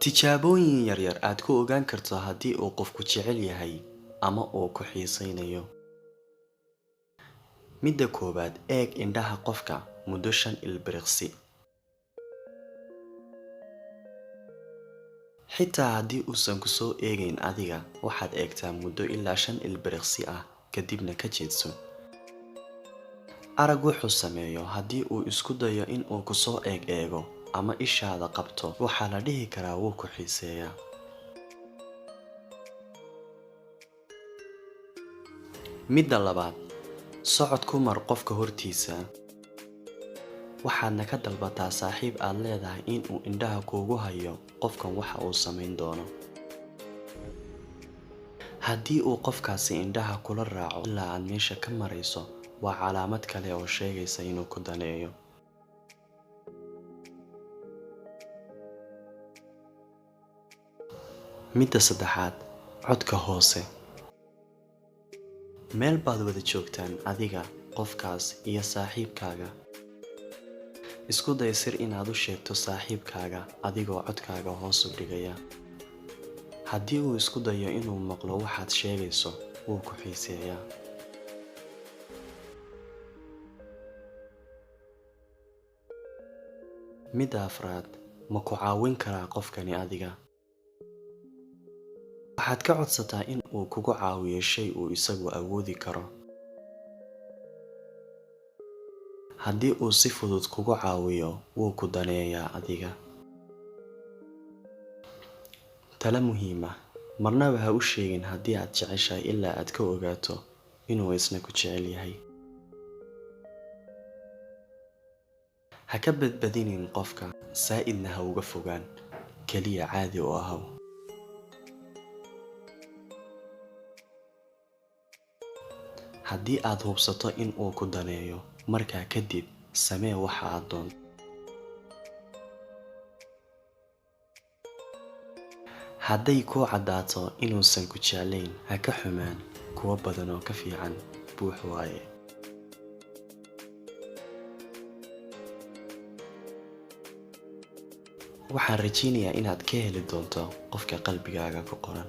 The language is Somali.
Tijaabooyin yaryar aad ku ogaan karto haddii uu qofku jecel yahay ama uu ku xiisaynayo. Midda koowaad, eeg indhaha qofka muddo 5 ilbiriqsi. Xitaa haddii uusan ku soo eegayn adiga, waxaad eegtaa muddo ilaa 5 ilbiriqsi ah kadibna ka jeedso. Arag wuxuu sameeyo haddii uu isku dayo in uu ku soo eeg eego ama ishaada qabto, waxaa la dhihi karaa wuu ku xiiseeyaa. Midda labaad, socod ku mar qofka hortiisa. Waxaadna ka dalbataa saaxiib aad leedahay in uu indhaha kuugu hayo qofkan waxa uu samayn doono. Haddii uu qofkaasi indhaha kula raaco ilaa aad meesha ka marayso, waa calaamad kale oo sheegaysa inuu ku daneeyo. Midda saddexaad, codka hoose. Meel baad wada joogtaan adiga, qofkaas iyo saaxiibkaaga. Isku day sir inaad u sheegto saaxiibkaaga adigoo codkaaga hoos u dhigaya. Haddii uu isku dayo inuu maqlo waxaad sheegayso, wuu ku xiiseeyaa. Midda afraad, ma ku caawin karaa qofkani adiga? Waxaad ka codsataa in uu kugu caawiyo shay uu isagu awoodi karo. Haddii uu si fudud kugu caawiyo, wuu ku daneeyaa adiga. Talo muhiim ah, marnaba ha u sheegin haddii aad jeceshahay ilaa aad ka ogaato inuu isna ku jecel yahay. Ha ka badbadinin qofka, saa'idna ha uga fogaan, kaliya caadi u ahow. Haddii aad hubsato in uu ku daneeyo, markaa kadib samee waxa aad doonto. Hadday kuu caddaato inuusan ku jeclayn, ha ka xumaan, kuwo badan oo ka fiican buux waaye. Waxaan rajaynayaa inaad ka heli doonto qofka qalbigaaga ku qoran.